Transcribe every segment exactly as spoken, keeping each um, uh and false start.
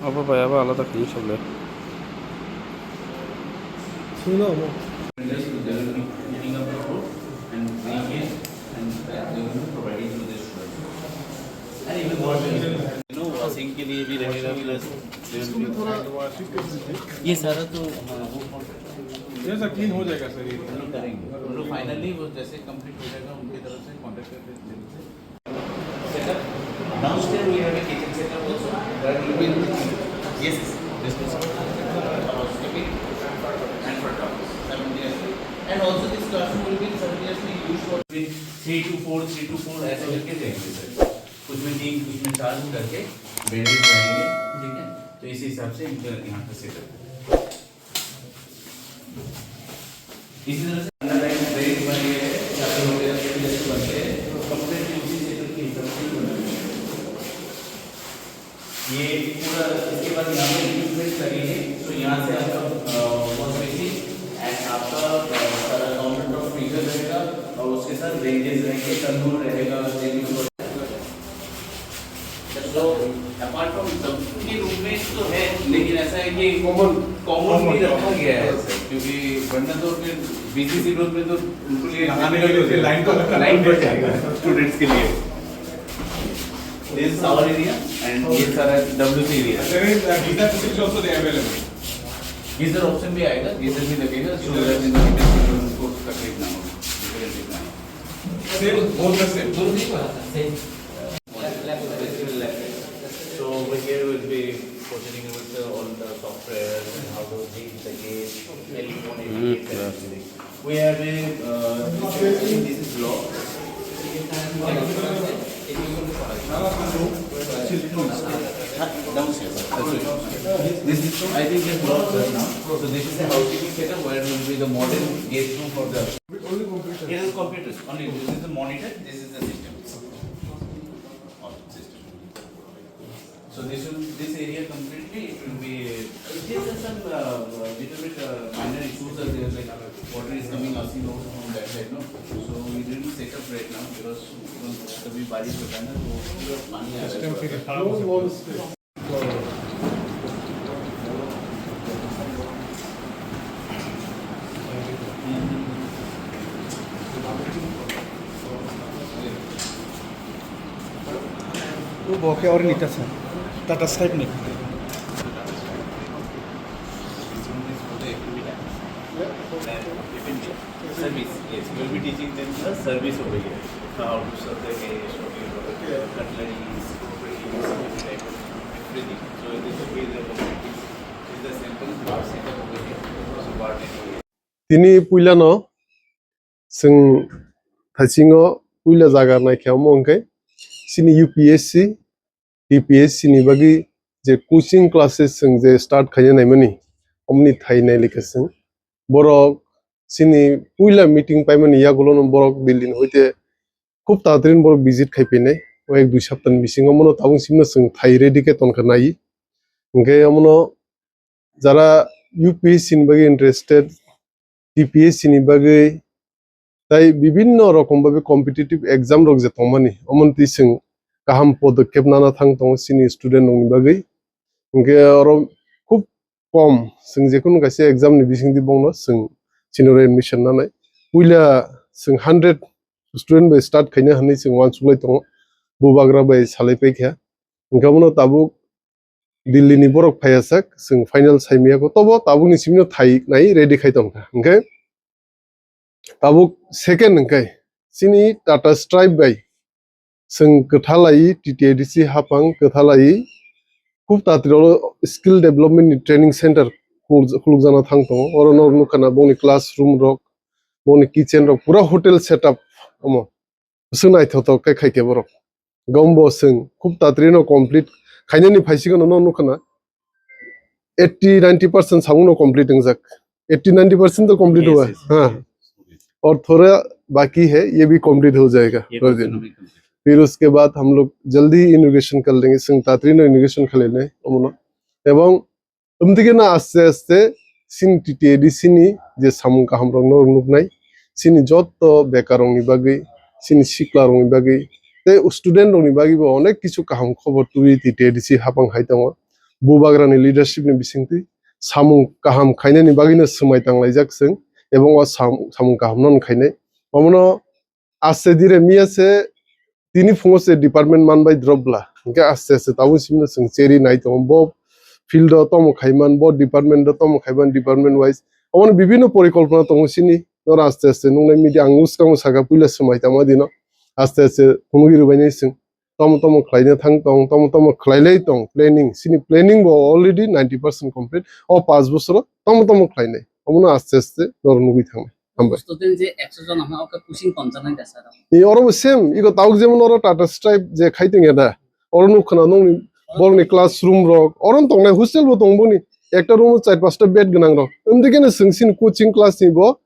Abo bai abo alada khlai sokle. Sino amo. You know, washing के लिए भी रहेगा, plus ये सारा तो, हाँ, वो जैसा क्लीन हो जाएगा सर, ये हम लोग करेंगे। हम लोग finally वो जैसे कंप्लीट हो जाएगा, उनकी तरफ से कॉन्ट्रैक्टर के तरफ से setup. Downstairs we have a kitchen setup also, where we will, yes, yes, this is for housekeeping and for dogs simultaneously. And also this classroom will be simultaneously used for three to four, three to four ऐसे करके रहेंगे सर। कुछ में तीन, कुछ में चार करके बेडेड रहेंगे, ठीक है? तो इसी हिसाब से इनका यहाँ का सेटअप है। इसी तरह से अंडरलाइन ब्रेक बन गया है, चाबी वगैरह के जैसे बनते हैं, तो कंप्लीटली उसी सेटअप के हिसाब से ही बना है। ये पूरा इसके बाद यहाँ पे इक्विपमेंट लगेंगे, तो यहाँ से आपका वॉश बेसिन एंड आपका अ, सारा काउंटर टॉप फ्रीजर रहेगा और उसके साथ रेंजेस रहेंगे, तंदूर रहेगा, रेंजेस। तो अपार्ट फ्रॉम सबके रूम में तो है, लेकिन ऐसा है कि कॉमन कॉमन भी रखा गया है सर, क्योंकि वरना तो फिर बिजी शेड्यूल में तो उनको लिए नहाने का भी होता है, लाइन तो लाइन बढ़ जाएगा स्टूडेंट्स के लिए। This is our area and ये सारा WC area. There is uh, geyser facility also there available. Geyser option भी आएगा, गीजर भी लगेगा, so that in the को तकलीफ ना हो, डिफरेंट ना हो। Same, both the same. दोनों नहीं बनाता, same. So over here we'll be proceeding with uh, all the software and how to read the gate, telephone, everything. We have a, uh, this is lock. Downstairs. This is, I think, just lock right now. So this is a housekeeping setup where will be the modern guest room for the. It is computers. Only this is the monitor. This is the system. System. So this will, this area completely, it will be, it is some uh, little bit uh, minor issues are there, like water is coming, asking out from that side, no? So we didn't set up right now because even कभी बारिश होता है ना, तो पूरा पानी आ रहा है। सिस्टम फिर खराब हो सकता है। Bo khe ori ni ta sa, Tata Skype ni. Service, yes, we'll be teaching them the service over here. How to serve the guest, what you have, cutleries, everything. So this will be the, this is the sample bar setup over here. So bar ready. Tini puilano chwng thaisingo puila jaga naikha omo hwnkhe chini U P S C, T P S C ni bagwi je coaching classes chwng je start khaina naimani, omoni thai nailika chwng. Borok chini puila meeting paimani yagulono borok Delhi ni hoite khub tatrin borok visit khai phainai. O ek dui saptani bisingo mono tabuk simno chwng thai ready khe tonkha nai. Hwnkhe omono jara U P S C ni bagwi interested, T P S C ni bagwi, tai bibinno rokom babe competitive exam rok je tongmani, omono twi chwng kaham podokkhep nana thang tongo chini student rokni bagwi. Hwnkhe oro khub kom chwng jekunu kaisa exam ni bisingtwi bongno chwng chini oro admission nanai. Puila chwng hundred student bai start khaina hwnwi chwng uansuklai tongo, bubagra bai salai paikha. Hwnkhe omono tabuk Delhi ni borok phaiya sak, chwng final saimaya kho, tobo tabukni simino thai nai ready khai tongkha. Hwnkhe tabuk second hwnkhe chini Tata Stripe bai chwng kwthalai T T A D C hapang kwthalai khub tatri oro skill development ni training center khuluk-, khulukjana thang tongo. Oro no nukha na bongni classroom rok, bongni kitchen rok, pura hotel setup omo. Bwswk naithothok khe khaikhe borok. Gombo chwng khub tatri no complete khainani phaisikgano no nukha na. Eighty ninety percent samung no complete wngjak. Eighty ninety percent to complete हुआ है। Yes, yes. हाँ। और थोड़ा बाकी है, ये भी complete हो जाएगा। ये तो फिर उसके बाद हम लोग जल्दी inauguration कर लेंगे। Chwng tatri no inauguration khalai nai omono. Ebong umtike na aste aste chini T T A D C ni je samung kaham rok no nuknai, chini joto bekar rok ni bagwi, chini sikla rok ni bagwi, tei student rok ni bagwi bo onek kichu kaham khobor tubui T T A D C hapang hai tongo. Bubagra ni leadership ni bisingtwi samung kaham khainani bagwino swmai tanglaijak chwng, ebong o sam-, samung kaham no khainai. Omono aste dire miya se tini phungo se department man bai drop bla. Hingke aste aste tabuk simi no chwng cheri nai tongo. Bo field o tomo khaiman, bo department o tomo khaiman, department wise. Omono bibinno porikolpona tongo chini. Noro aste aste nungnai media ang uskango saka puila swmai tangma dino. Aste aste phunugwi rwbainai chwng. Tomo tomo khlaina thang tong, tomo tomo khlailai tong, planning. Chini planning bo already ninety percent complete. O panch bosoro tomo tomo khlainai. Omono aste aste noro nugwi thangnai. Hambai. Student je ekso jon hwnma, oke coaching tom janai da sir? E, oro bo same, iko tabuk jemon oro Tata Stripe je khai tong ya da. Oro nuk khna nongni borokni classroom rok, oro tongnai hostel bo tong boni. Ekta room o char pasta bed gwnang rok. Umdikhe no chwng chini coaching class ni bo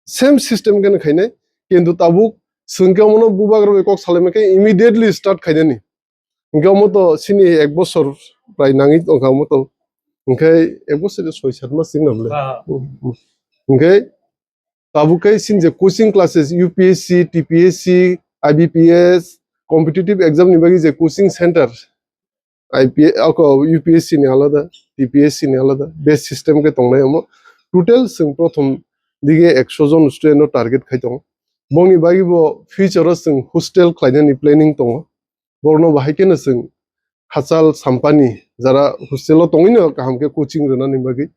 same system khe no khainai. Kintu tabuk chwng khe omono bubagra bai kok salaima khe immediately start khainani. Hingke omo to chini ek bosor prai nangwi tongkha omo to. Hingke ek bosor de soi sat mas wngna bwle. Ah. Hingke tabuk khe chini je coaching classes U P S C, T P S C, I B P S, competitive exam ni bagwi je coaching center, I P S, ako U P S C ni alada, T P S C ni alada, base system khe tongnai omo. Total chwng prothom dige ekso jon student no target khai tongo. Bongni bagwi bo future o chwng hostel khlainani planning tongo. Borokno bahai kheno chwng hachal sampani jara hostel o tongwino kaham khe coaching rwnani bagwi.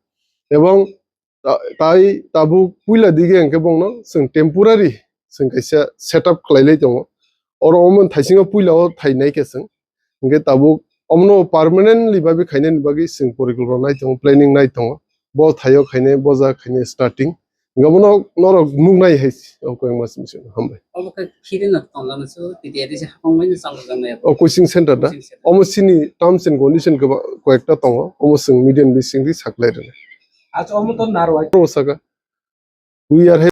Ebong ta-, tai tabuk puila dige hwnkhe bongno chwng temporary chwng kaisa setup khlailai tongo. Oro omo thaisingo puila o thainai khe chwng. Hwnkhe tabuk omono permanently babi khainani bagwi chwng porikolpona nai tongo, planning nai tongo. Bo thaio khainai, bo jaga khainai starting. Hingke omono norok nuknai hai se, o koi mas mission hambai. Obo khe khiri no tongla no su, T T A D C hapang bai no chalo jang nai. O coaching center da? Coaching center. Omo chini terms and condition keba koyekta tongo, omo chwng media ni bising di saklai rwna. Acha, omo to narwai. O saka. We are